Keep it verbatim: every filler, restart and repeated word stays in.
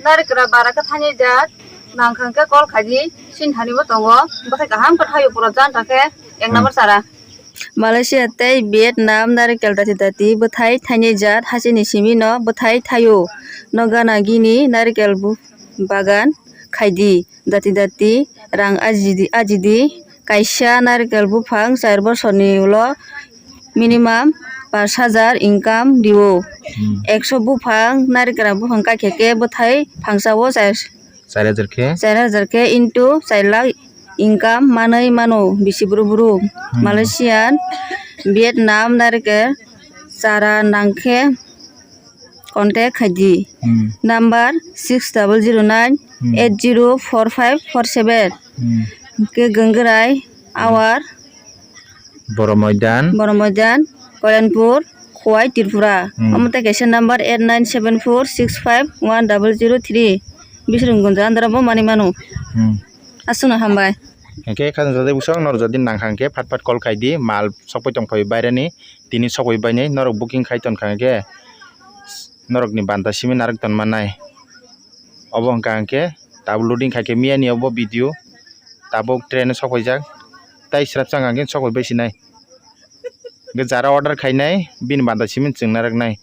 Narikra bara khe thaini jat, nangkha khe call khaidi, sin thani bo tongo, bwthai kaham khe thaio pura jan ta khe ek number chara. Malaysia tei Vietnam narikel dati dati bwthai thaini jat hachini simi no bwthai thaio. No gana gini narikel bu-, bagan khaidi, dati dati rang ajidi, ajidi, kaisa narikel buphang char bosorni ulo minimum pash hajar income rio. Hmm. Ekso buphang narikra buphang kaikha khe bwthai phangsa o char, char hajar khe? Char hajar khe into char lakh income manwi mano bisi bru bru. Hmm. Malaysian, Vietnam narikel chara nangkhe contact khaidi. Hmm. Number six double zero nine eight zero four five four seven. Hmm. Khe Gangrai, Awar, Boromoidan. Boromoidan, Koyanpur, Khowai, Tripura. Hmm. Omo tei kaisa number eight nine seven four six five one double zero three. Bisrwng gunja andra bo manwi mano. Hmm. Aswkno hambai. Hwnkhe khajang jajai bwswk norok jodi nangkha hwnkhe phat phat call khaidi, mal sokpai tongphai bairani, tini sokpai bainai norok booking khai tonkha hwnkhe norokni banta simi narwk tonmannai. Obo hwnkha hwnkhe tabuk loading khaikhe miyani obo video tabuk train o sokpaijak, tei srapsa hwnkha hwnkhe sokpai baisinai. Hwnkhe jara order khainai bini banta simi chwng narwknai.